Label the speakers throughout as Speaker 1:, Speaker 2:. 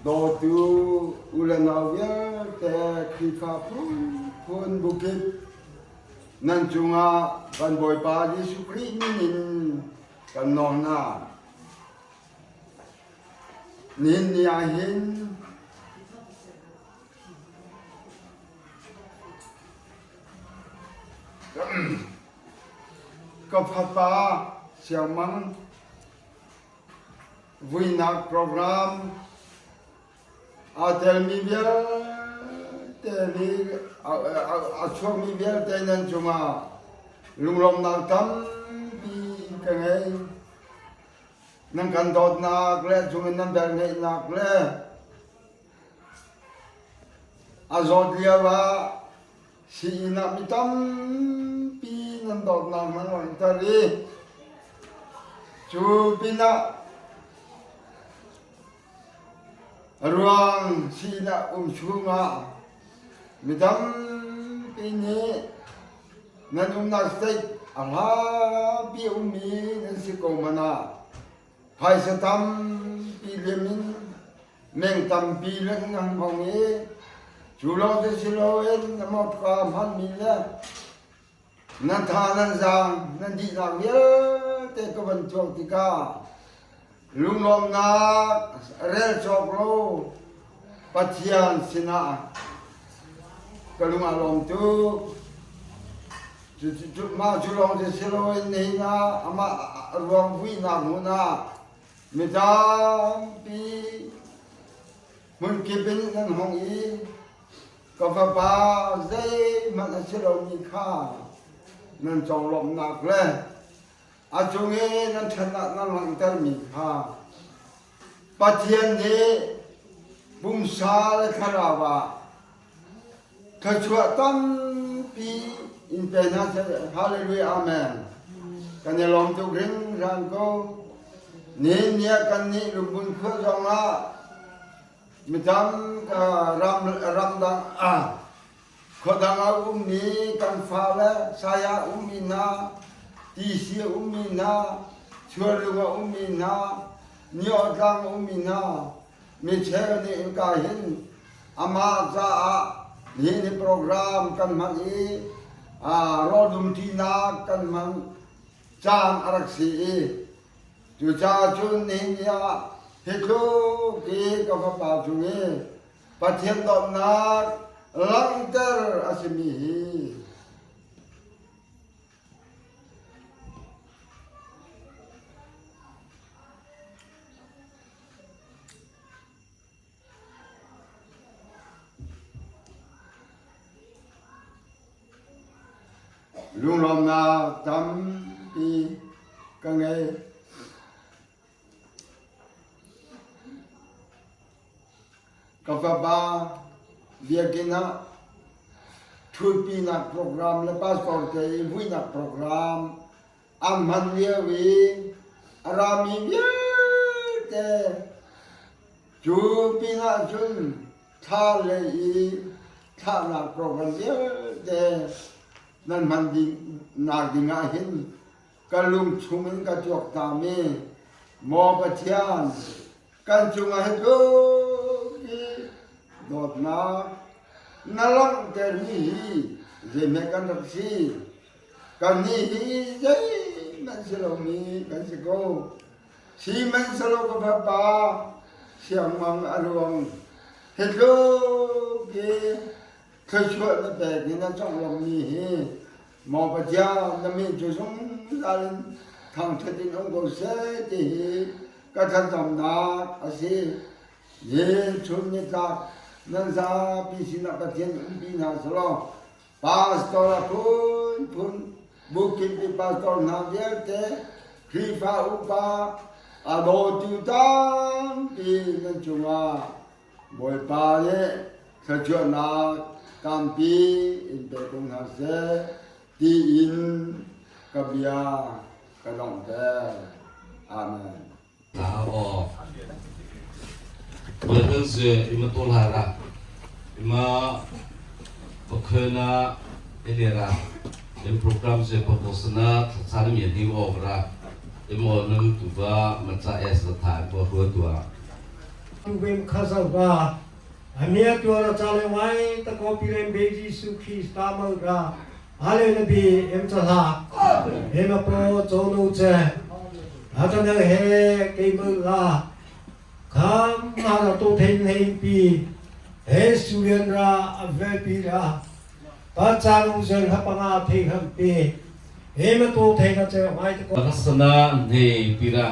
Speaker 1: Dawtu u le nau vialte Khrihfa phunphun bukip nan cungah kan Bawipa Jesuh Khrih min in kan nawl hna. Nihin ni ah hin ka fapa Siang Mang Vuinak program aa telmi vialte nih a chuakmi vialte nan cungah lunglawmhnak tampi ka ngei. Nan kan dawtnak le cungin nan velngeihnak le a zawt lio ah sii-inn ah mi tampi nan dawtnak nan langhter i cu pinah ruang sii-inn ah um chungah mi tampi nih nan umnak state a hlapi ummi nan si ko hmanh ah phaisa tampi lim in meng tampi lengmang hmang i cu lawng cu si loin na mawṭka hmanmi le nan tha nan zaang nan dihnak vialte ka van tuak tikah lunglawmhnak rel cawk lo Pathian sinah ka lung a lawm tuk. Mah cu lawng cu si loin nihin ah amah ruang vuinak hmun ah Mi tampi hmunkip in nan hung i ka fapa zeihmanh a si lomi kha nan conglawmhnak le a cung i nan ṭhatnak nan langhtermi kha Pathian nih pumsa le thlarau ah Thluachuah tampi in pe hna seh. Hallelujah. Amen. Kan i lawm tuk hringhran ko. Nihin ni ah kan nih lungbun khua zong ah mitam ram ramdang ah khuadang ah ummi kan fale saya ummi hna tisi ummi hna chuarlung ah ummi hna niawtlang ummi hna micheu nih hika hin amah caah nihin hi program kan hman i rawl dumṭinak kan hman caan a rak si i cucaah cun nihin ni ah hi tluk i ka fapa cung i Pathian dawtnak langhter a simi hi Lunglawmhnak tampi ka ngei. Ka fapa biakinn ah ṭhutpinak program le pastor te i vuinak program An hman lio i a rami vialte cu pinah cun thla lei i thlahnak program vialte nan hman ding nak ding ah hin ka lung chung in ka tuaktami Maw Pathian kan cungah hi tluk i dawtnak na langhtermi hi zeihme kan rak si. Kannih hi zeihmanh si lomi kan si ko. Sihmanhsehlaw ka fapa siangmang a luang. Hi tluk hi thluachuah na pek i na conglawmhmi hi maw Pathian na min cu zungzal in thangṭhat in um ko seh ti hi ka thlacamnak a si. Ni chun nitlak nan zapi sinah Pathian umpi hna selaw Pastor a phunphun, bukimpi pastor hna vialte, Khrihfa upa a dawtu tampi nan cungah Bawipa nih thluachuahnak tampi in pe ko hna seh tiin ka bia ka donghter. Amen.
Speaker 2: Aw. Welcome ima tolara ima pakhena elera em program se paposana thachana mi ni ogra emo nam tuba macha es la tha bo ro tua.
Speaker 3: Tu vem kha zau ra amia tu ra cha le wai ta ko pi rem be Jesu Christ ta mang ra ale na bi em cha la em po cho nu che a cha na he ke mu la kham ma ra to then hein pi he su rian ra a ve pi ra pa cha lu zen ha pa nga thei ham pi he ma to thei na che wai ta ko
Speaker 2: Kasana ne pira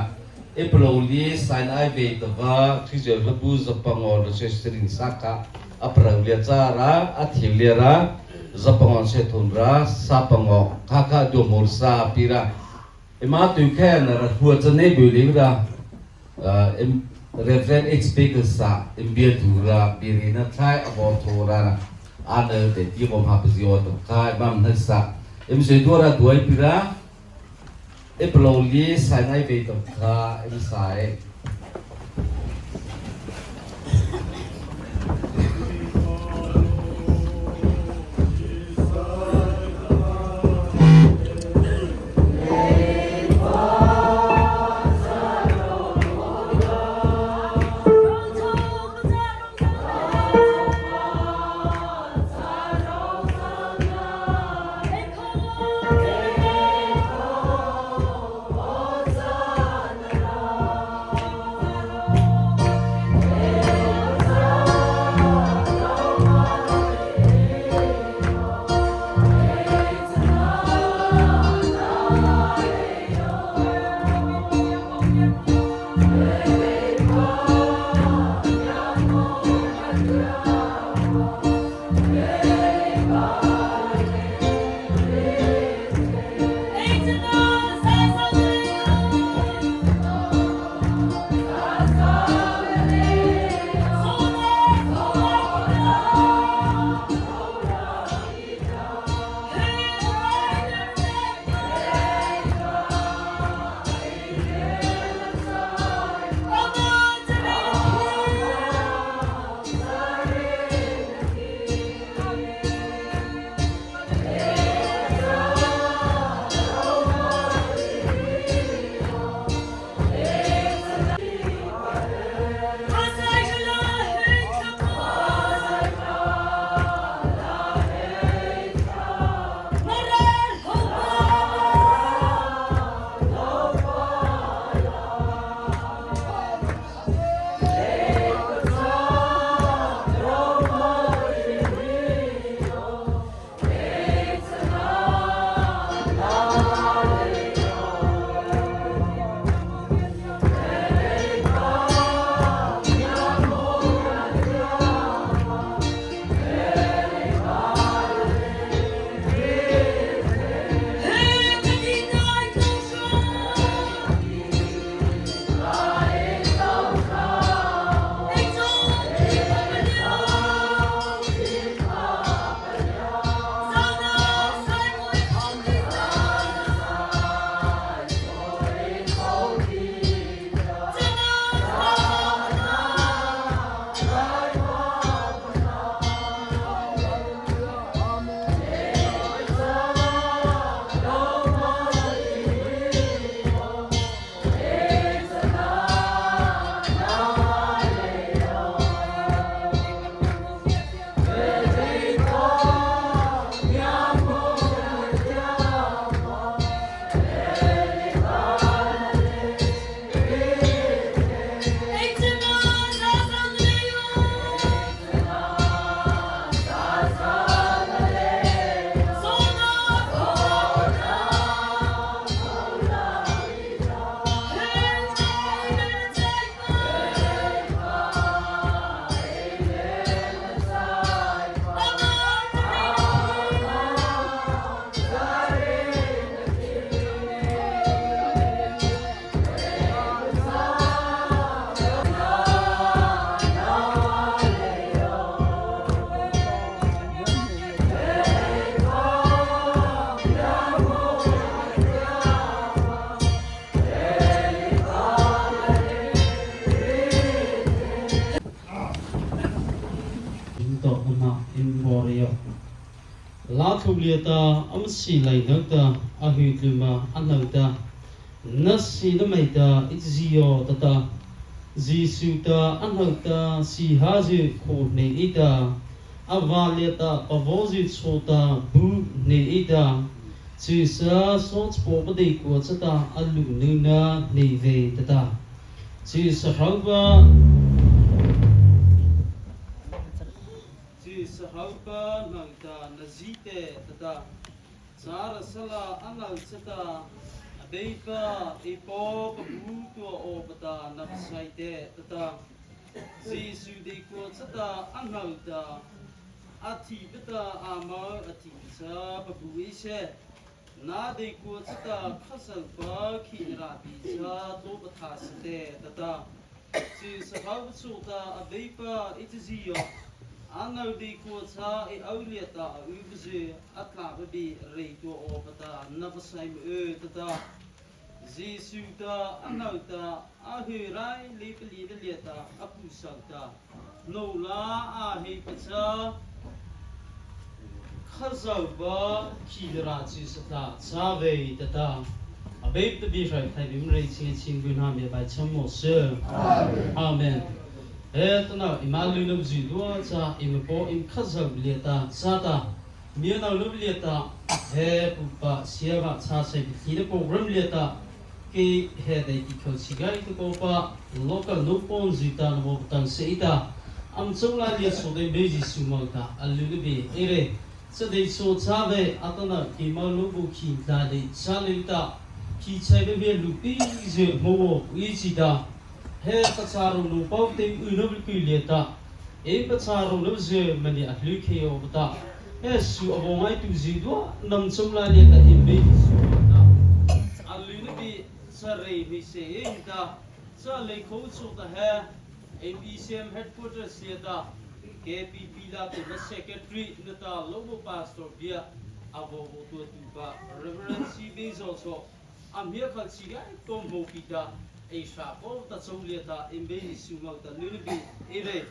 Speaker 2: e sain ai ve ta va thi je bu zapango lo se srin saka aprang le cha ra a thil le ra zapango se thun ra sa pango kha kha do mol sa pira e ma tu khe na ra huwa cha ne bu le ra em Reverend H. Baker sa em bia tu ra biri na thai abo tho ra na an te ti bom ha pzio to kha bam na sa em se tu ra duai pira e plo li sai nai ve to kha em sai.
Speaker 4: La thu lia ta am si lai no ta a hu tluma a no ta na si na mai ta it zio ta ta. Jesuh ta a hngalh ta si ha zi khaw hne i ta a va le ta pavo zi chaw ta bu hne i ta chi sa saw chapaw pa dei kua cha ta a lu nu na hne ve ta ta chi sahrau pa chi sahrau pa hngal ta na zi te ta ta Cara sala a ngal chata a bei pa ei paw ka bu tua aw pata na sai te tata Jesuh dei kua chata a ngal ta a thi pata a mar a thi cha pa bu i se na dei kua chata khasal pa khi ra pi cha to patha se te tata Ci sahau chu ta a bei pa i chi yo a ngal dei kua cha i au lia ta a u bu a tla bibi rei tua aw pata na va sai mu e tata Jesuh ta a nal ta a he rai le pali le lia ta a pu sang ta no la a hei pacha khazau ba khi ra chi satla cha vei tata a be ta bi hrai thai bim rei chi chin gu na me bai cham mo se. Amen. He tana imalu nam ji dua cha im po im khazau le ta cha ta Myanmar lam liat ah he pumpak siangah cha sai bithi na program liat ah ke he dai ti khol sigai tu ko pa local no pon zita na mo tang se ita am chong la liat so dai beji su mau ta alu le be ere cha dei so cha ve atana ke ma lo bu khi la dei cha le ta khi chai be be lu pi je mo wo i chi ta he ka cha ro no pau te u no bi le ta E pacha ro lo ze mani a hlu khe o ta he su abo ngai tu zi dua nam chom la le ta in be su ta a lu na bi cha re mi se in ta cha le kho chu ta he APCM headquarters sia ta KPP la te na secretary na ta lobo pastor bia abo bo tu tu pa Reverend C B zo so a hmia khal chi gai tom ho pi ta ei sha ko ta cho lia ta im be su mau ta lu bi e re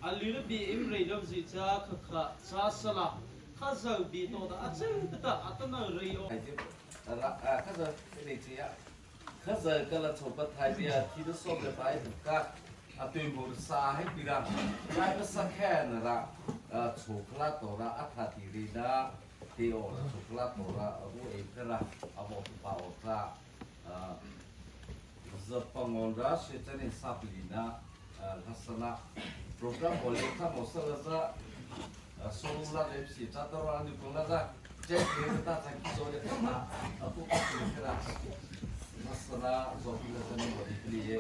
Speaker 4: a lu bi im re lo ji cha kha kha cha sala kha zau bi to ta a chen ta ta atana re o
Speaker 2: 可是你这样，可是个了从不太的提的说的白个啊对木沙还比啦，那个沙看了啦，楚克拉多啦阿塔迪里啦。 ti o la chukla to la ru e kala abo pa o ta zapangon ra she chani saplina hasana program ole kha mosala za solo la le si cha to ra ni ko la za che ke ta cha ki so le ma apu pa ki kala hasana zo pi la chani bo di pli ye.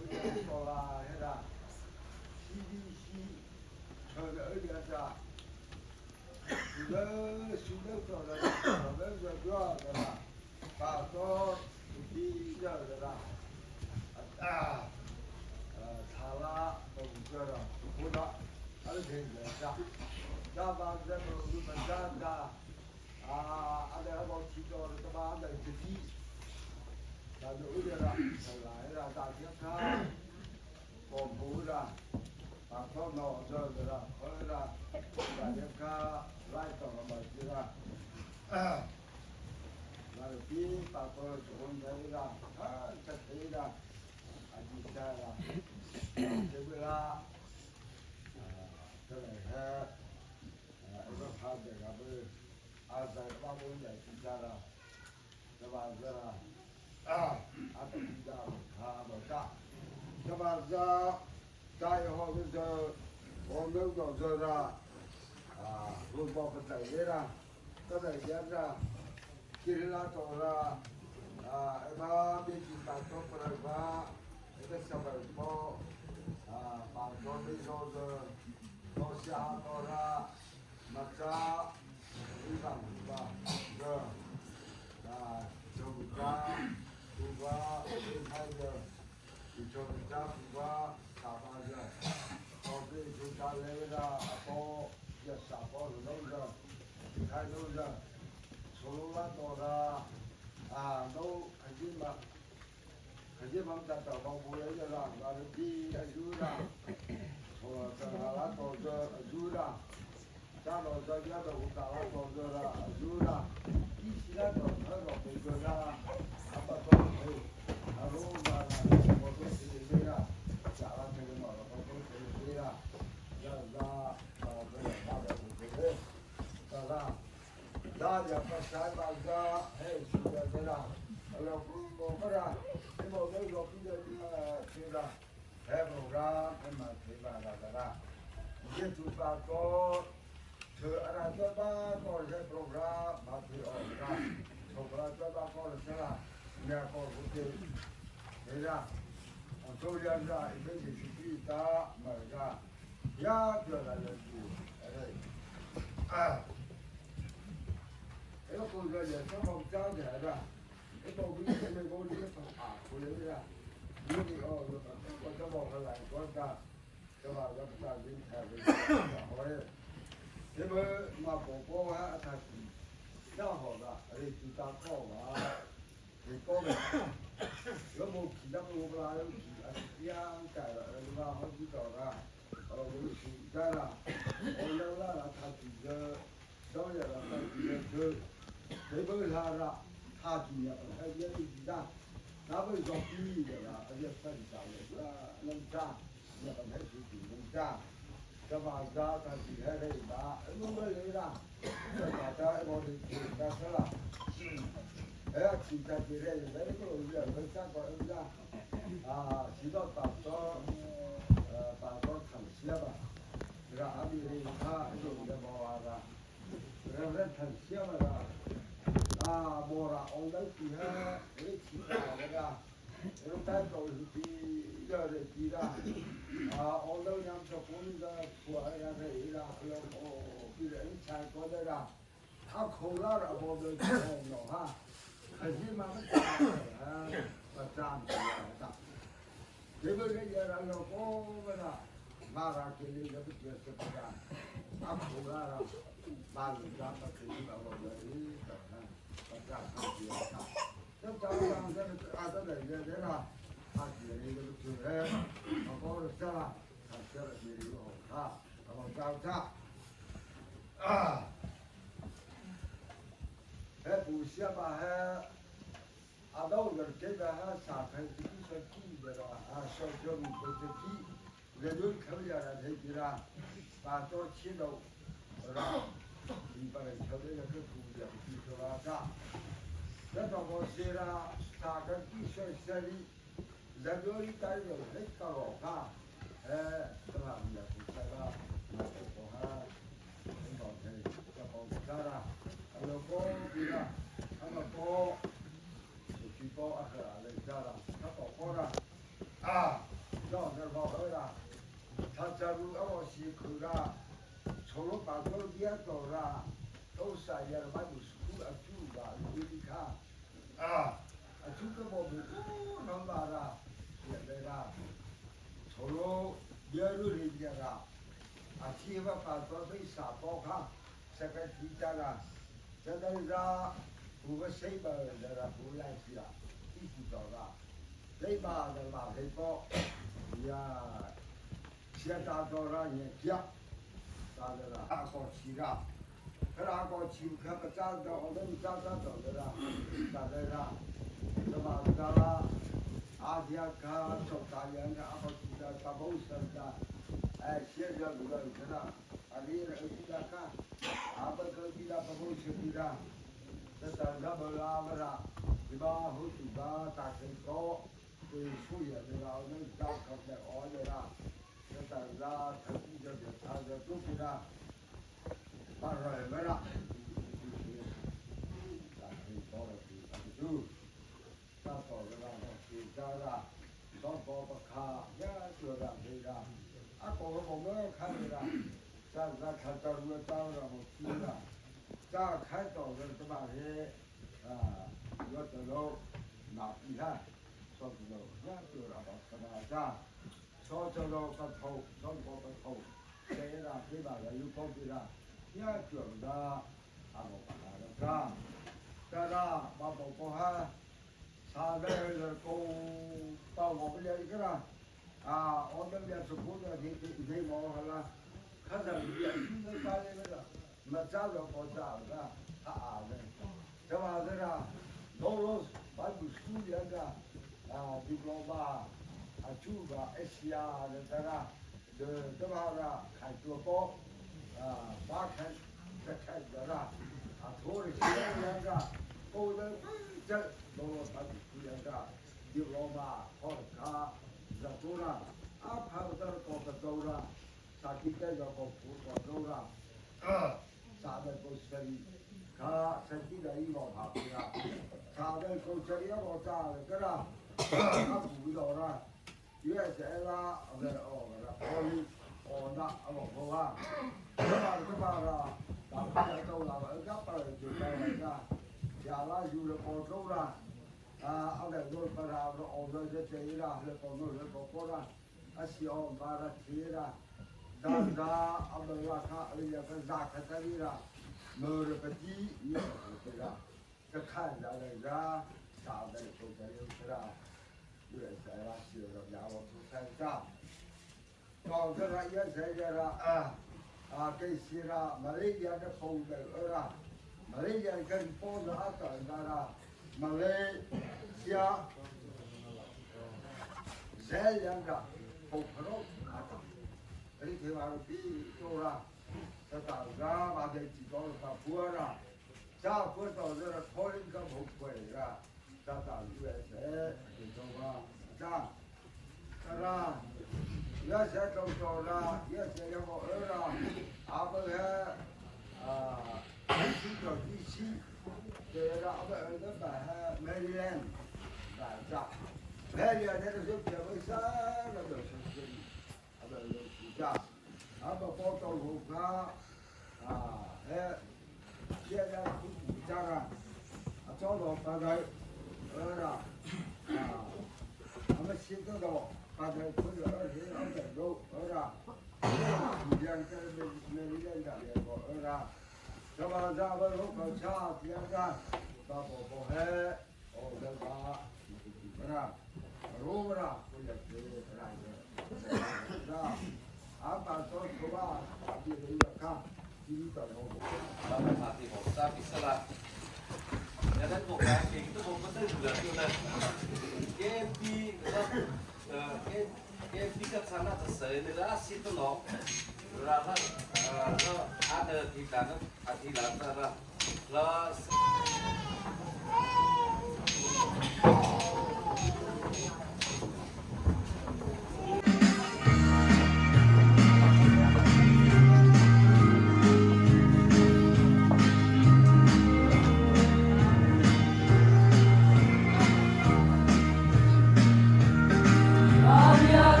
Speaker 5: Abia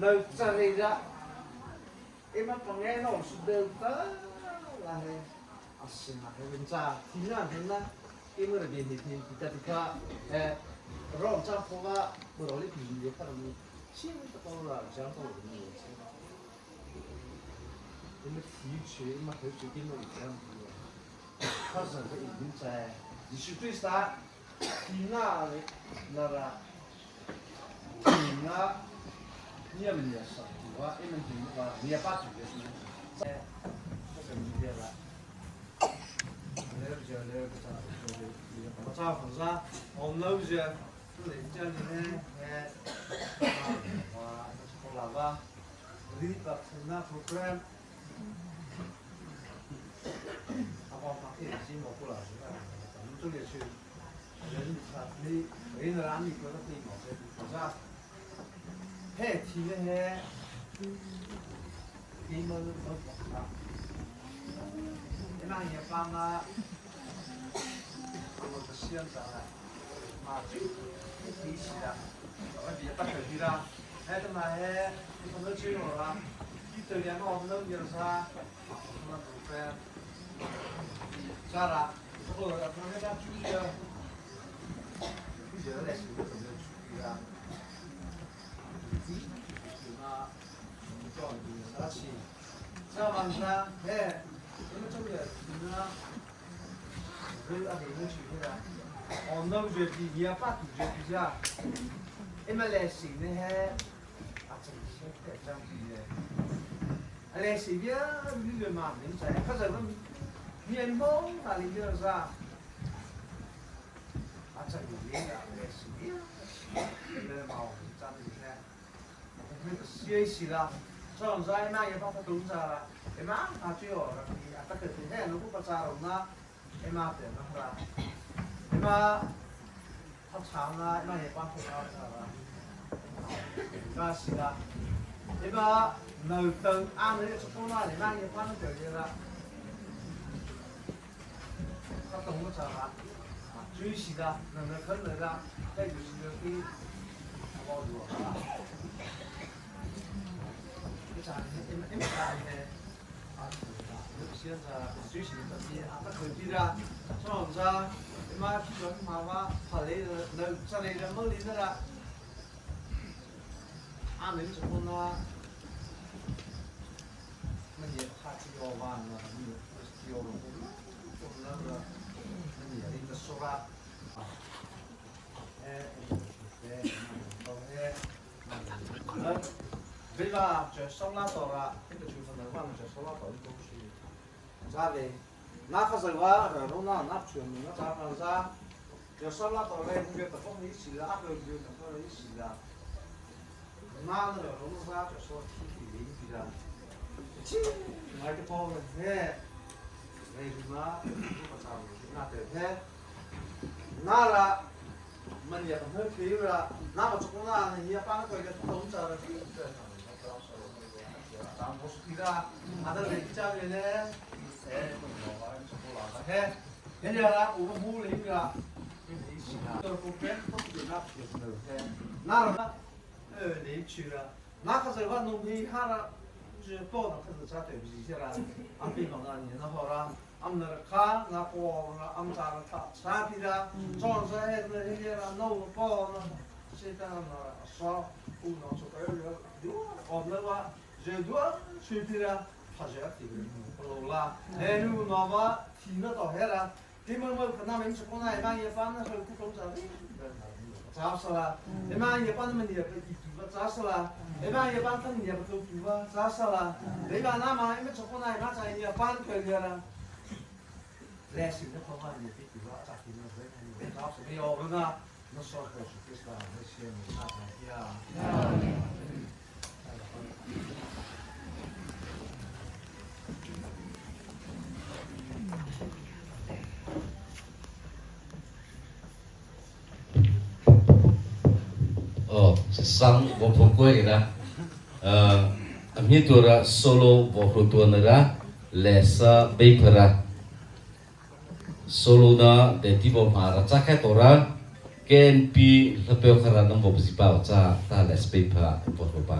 Speaker 5: Nau ra em ang nghe nó su đều ta là he asina he bên cha thì na thế na em ở bên thì thì ta thì ka eh rom cha pho ga bo ro le pi le ka ni chi ta ko ra jang to ni em thì去em thấy去cái nó jang 他是个已经在你是对啥thì na le na ra thì na 你也没说，我一门听我你也把主的是，哎，这是你的了。来不就来不咋，我咋不咋，我们老是，是人家的呢，哎，我我老爸，你把那 program，啊，我发现是冇过来是吧？咱们这里去，人你为了让你觉得对毛些，不咋。嘿，提的嘿，你们都不啊？你那也帮啊？我的现在嘛就提起了，我别打手机了，哎，他妈嘿，你不能追我了，你这两个我们都有啥？我们不会，咋了？我他们家注意啊，你觉得来谁都没注意啊？
Speaker 2: 哦，sang bo pho ko ira ami tura solo bo ho tu na ra lesa be phara solo na de ti bo ma ra cha kha to ra ken pi la pe khara nam bo si pa cha ta les be pha bo ho pa.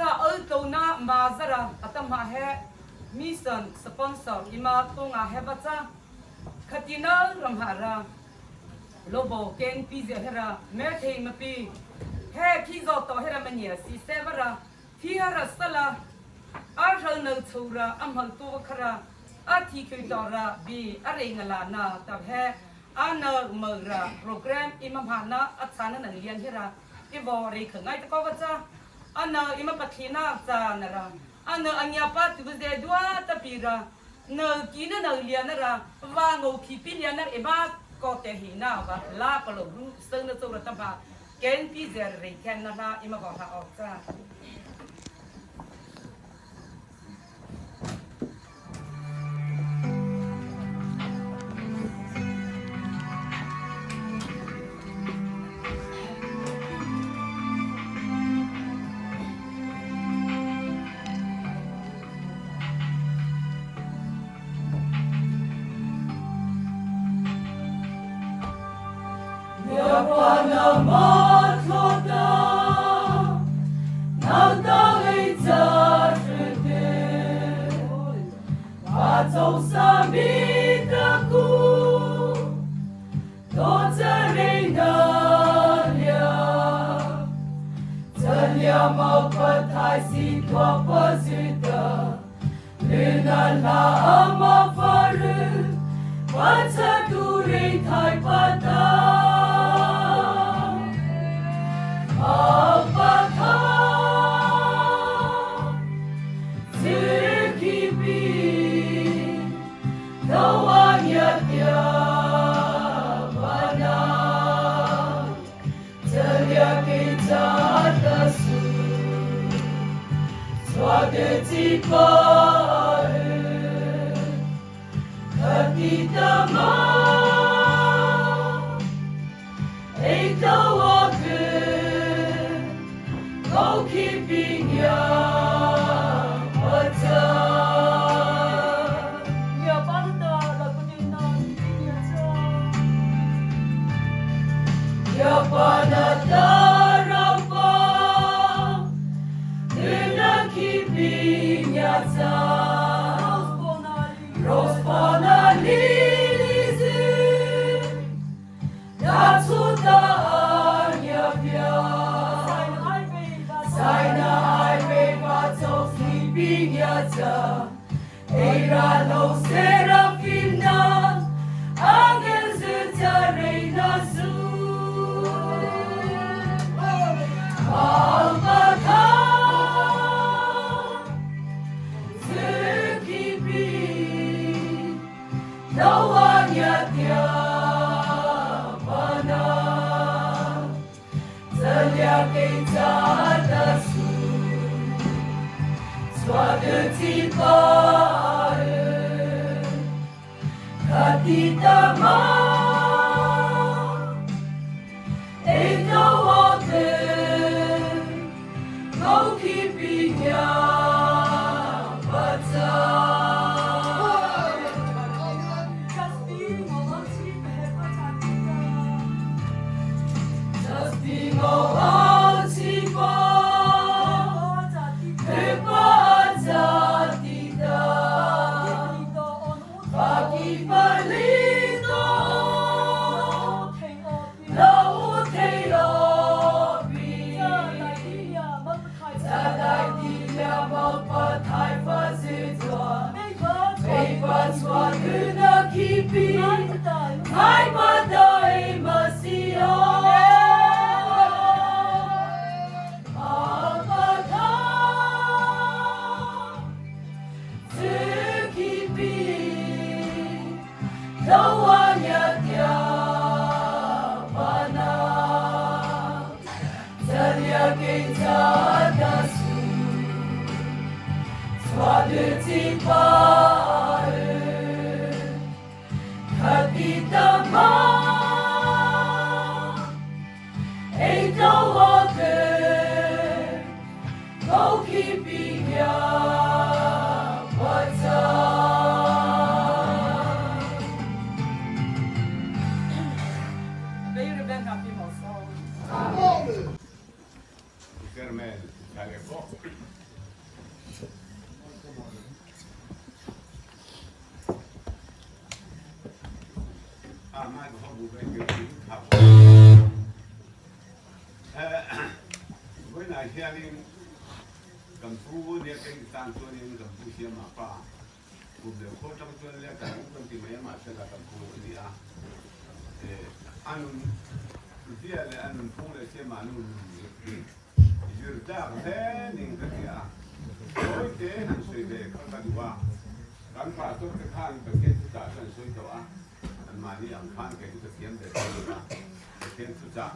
Speaker 6: Cha al tlo na ma zara atam ha he mission sponsor ima tonga he va cha khatina ram ha ra lobo ken pi ze hera me thei ma pi he khi zo to hera ma nia si se va ra thi hara sala a ral no chura am hal tu khara a thi khoi to ra bi a re nga la na ta he a na ma ra program imam ha na a chana nan lian hera i vo re khangai ta ko va cha ana ima pathina cha na ra ana angya pa tu ze dua ta pi ra na ki na na lian na ra wa ngo khi pi lian na e ba ko te hi na wa la pa lo ru seng na chu ra ta ba ken pi ze re ken na ra ima ba ha ok cha.
Speaker 7: Vawiinah hianin kan pu nia ka intan chuanin kan pu Siama pa kum leh khaw atang chuan leh kan u kan ti mai a mahse la kan pu a ni a. A nun zia leh a nunphung leh Siama nu nun zir tlak hle ning ka ti a. Tawite han sawi ve kha ka duh a, kan pastor te khan Pathian thuchah chu an sawi tawh a. Anmahni ang khan kei chu ka thiam ve thei lo va, Pathian thuchah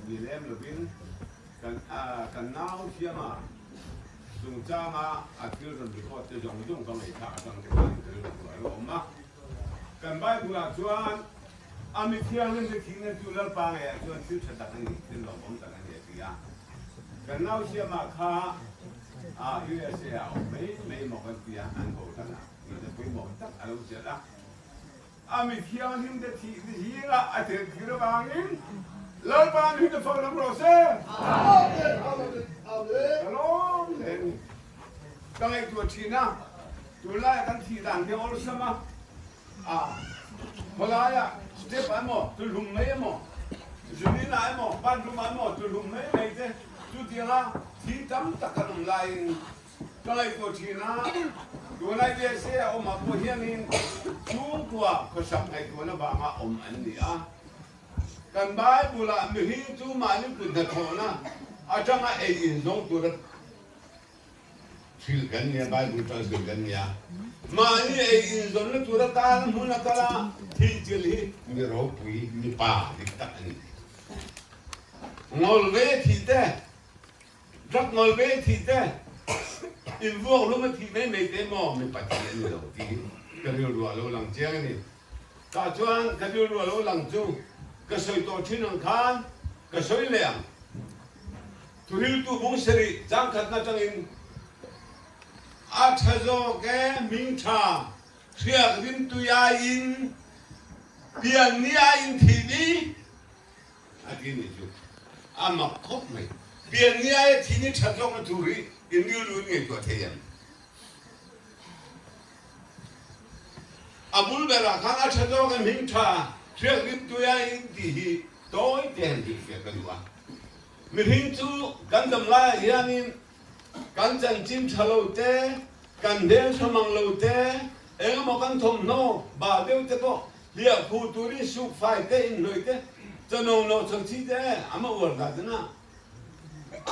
Speaker 7: ni lem lovin kan kan nau thiama chungchanga a thil rawn record te zawng zawng ka ngaihthla atang te khan ka rilru a lo awm a. Kan Bible ah chuan a mi thianghlim te thihna chu Lalpa ngeiah chuan thil tha tak a ni, thil lawmawm tak a ni a ti a. Kan nau thiama kha USA ah a awm mai mai maw kan ti a, an ko hlan a, nihna pawimawh tak a lo chelh a. A mi thianghlim te thih zingah a tel thir avangin Lalpa mi te fak lam rawh se. Ka lawm hle a ni. Ka ngaihtuah thin a, tunlaia kan thih dan hi a awlsam a, a khawlaiah step ah emaw, tuhlum mai emaw, zunin ah emaw, bathroom ah emaw tuhlum mai mai te chutianga thi tam tak kan awm laiin Ka ngaihtuah thin a, tunlai USA a awmah pawh hianin chhungkua khawsak ngaihtuahna vanga awm an ni a. Kan Bible-ah mihring chu mahni kut hnathawhna atanga ei in zawng tura hrilh kan ni a, Bible atanga zir kan ni a. Mahni ei in zawnna tur atana hmun a kal a, thih chilh hi mi ropui, mi pa dik tak a ni. Ngawl ve thih te. Drug ngawl ve thih te, in vuak hlum a thih mai mai te maw mi pathian an ni lo tih hi ka rilru a lo lang chiang a ni. Tah chuan ka rilru a lo lang chu ka sawi tawh thin ang khan ka sawi leh ang. Thuhiltu bung sarih changkhatna atangin a tha zawk e hming tha hriak rimtui aiin pian ni aiin thih ni A ti nih chu a mak khawp mai. Pian ni aia thi ni that zawkna tur hi in rilru in ngaihtuah thei em? A bul berah khan a tha zawk a hming tha hriak rim tui a in tih hi tawi te han hrilhfiah ka duh a. Mihring chu kan dam laiah hianin kan chanchin tha lo te, kan hmel tha mang lo te, engemaw kan thawmhnaw bah deuh te pawh Hliah khu turin suk fai te in hlawih te chano no chho chi te ama uar da te na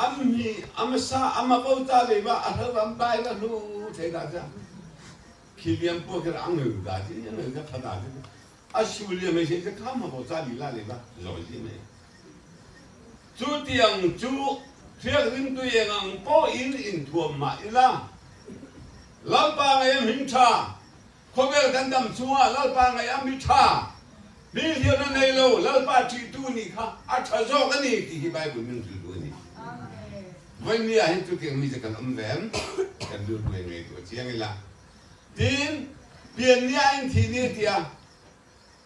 Speaker 7: am hi ama sa ama bo ta le ba a hlo am bai ba hlu thei da cha khi liam po kher ang ngeu da chi ang ngeu da kha da chi a su liam mai se kha ma bo cha li la le ba zoi chi mai chu tiang chu thiak rim tu eng ang po in in thuam ma ila lalpa ngai am hing tha Khawvel kan dam chungah Lalpa ngaih a mi tha, mi hliam a nei lo, Lalpa ṭihtu nih kha a ṭha zawk a ni tih hi Bible min hrilh duh a ni. Vawiin ah hin chutiang mi cu kan um ve em? Kan rilru he ngaihtuah chiang ila. Tin, pian ni ah in thih ni tiah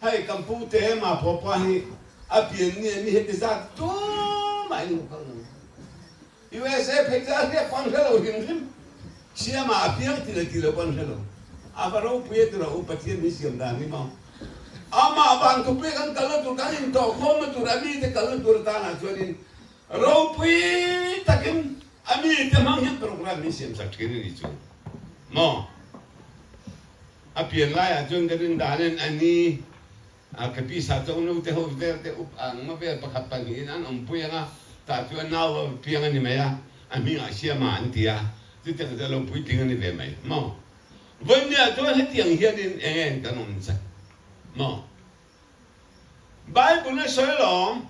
Speaker 7: hei kan pu te ma pawpa hi a pian ni ah mi heti zat tumah in kal lo. USA phei chu a hriat pawn hre lo hrim hrim. Siama a piang ti le ti lo pawn hre lo. A va ropui e tiraw u Pathian min siam dan hi maw. Amah vang thupui kan kalna tur kan intawh khawmna tur a mite kalna tur atanah chuanin ropui takin a mite hmang hian program min siam sak thin a ni chu maw. A pian laiah chuan ka rin danin a ni A ka pisa chu nu te ho vel te up ang ma vel pakhat pahnihin an awmpui ang a, tah chu a nau a piang a ni mai a, a hmingah Siama an ti a, chutiang chu a lo puitling a ni ve mai maw? Vawinia chuan hetiang hianin eng eng kan awm che maw? Bible a sawi lawm,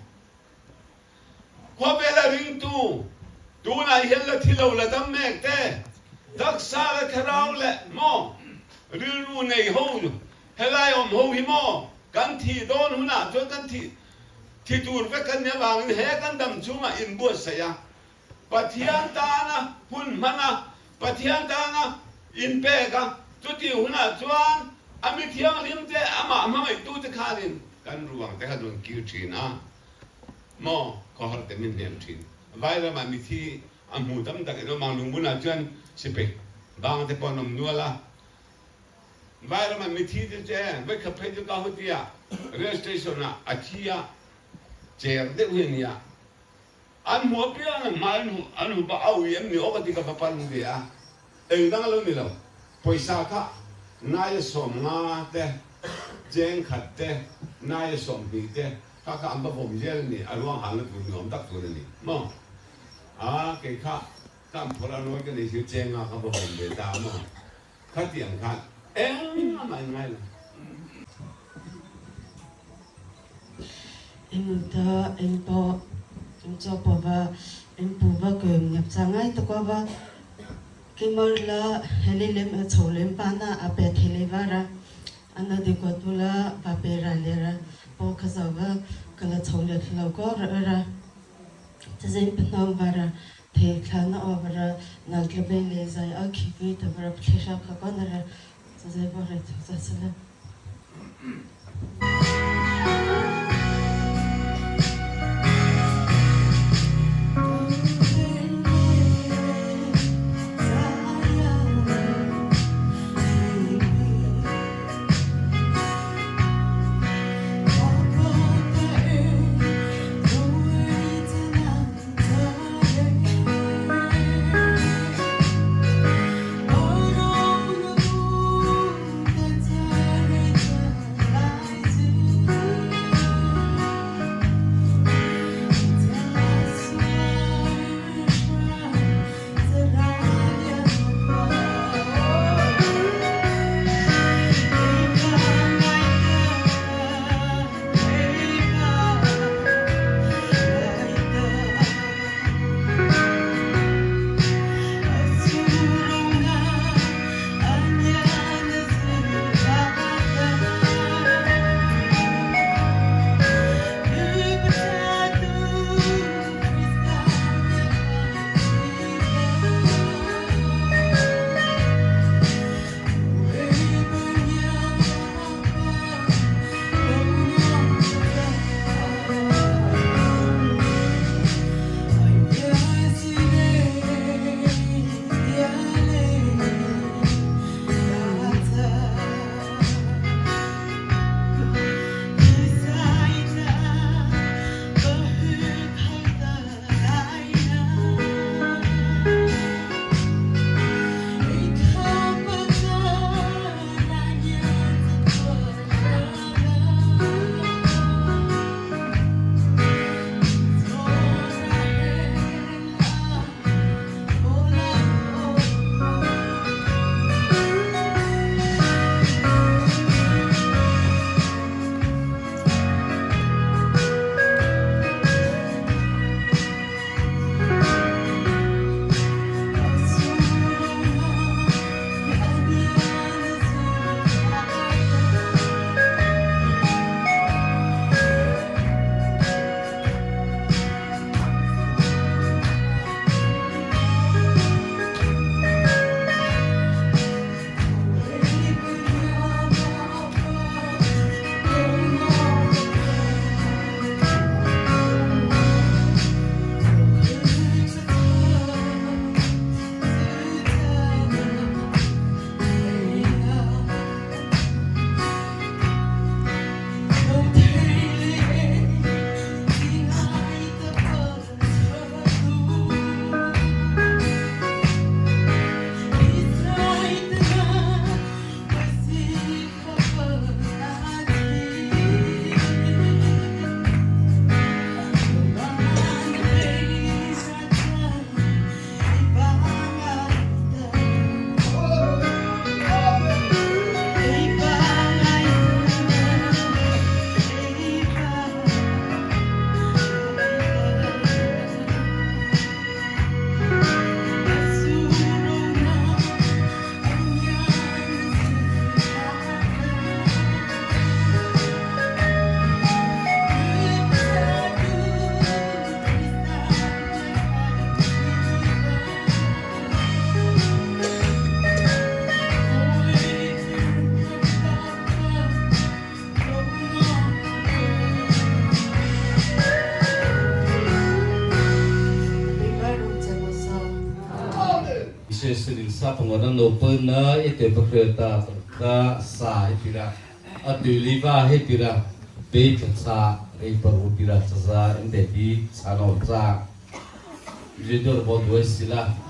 Speaker 7: Khawvela ringtu tunah hian la thi lo la dam mek te, taksa le thlarau leh maw rilru nei ho helai awm ho hi maw kan thih dawn hunah chuan kan thih thi tur vek kan nih avangin he kan dam chhungah inbuatsaih a, Pathian tana hun hman a, Pathian tana inpek a, chutih hunah chuan a mi thianghlim te amah hmangaihtute khanin kan ruang te kha rawn kir thin a. Maw ka har te min hnem thin. Vai ramah mithi a hmu tam tak in awm ang lungbunah chuan sipai bang te pawh an awm nual a. Vai ramah mithi te chu e, voikhat phei chu ka huti ah. Rail station ah a thi a, cher deuh hi a nia. An hmu apiang an hmai an an hup a, a ui em ni aw ka ti ka va pan ve a, eng dang a lo ni lo. Pawisa kha naia 50 te, cheng khat te, naia 20 te kha kha an va vawm zel a ni, a ruang halna tur ni awm tak tur a ni maw? A kei kha ka an phawrh a nawi ka nei si cheng nga kha va vawm ve ta a maw? Khatiang khan engmah in ngai lo.
Speaker 8: Engta engpawh engchaw pawh va engpu va kem ngep cha ngai ta kuah va kimar la heli lem a chho lem pa na a pe thele va ra ana de ko tu la va pe ra le ra pawh kha zo va ka la chho le thlo ko ra ra cha zeng pa hnong va ra the thla na aw va ra nal tla be le zai a khi vi ta va ra phle sha kha ko na ra cha zai va ra tho cha sa la.
Speaker 2: Na ite pakreta ka sa itira atui liva he tira. Be tla rei paru pira chaza in de bi chano cha Jidor bo duai sila.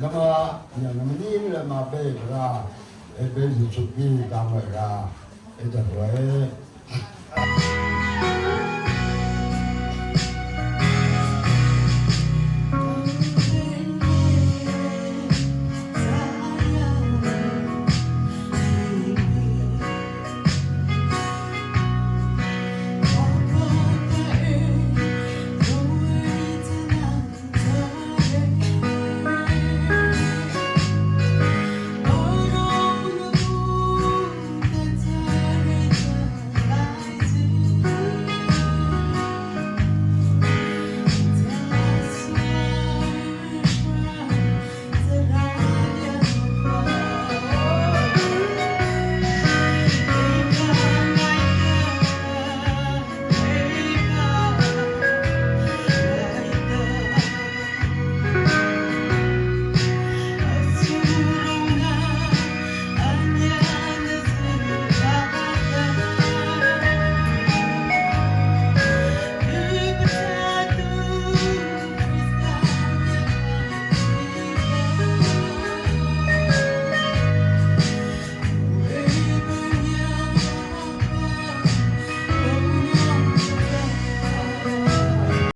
Speaker 1: 那么，也那么你了嘛，别啦，哎，别是出去当来啦，哎，这回。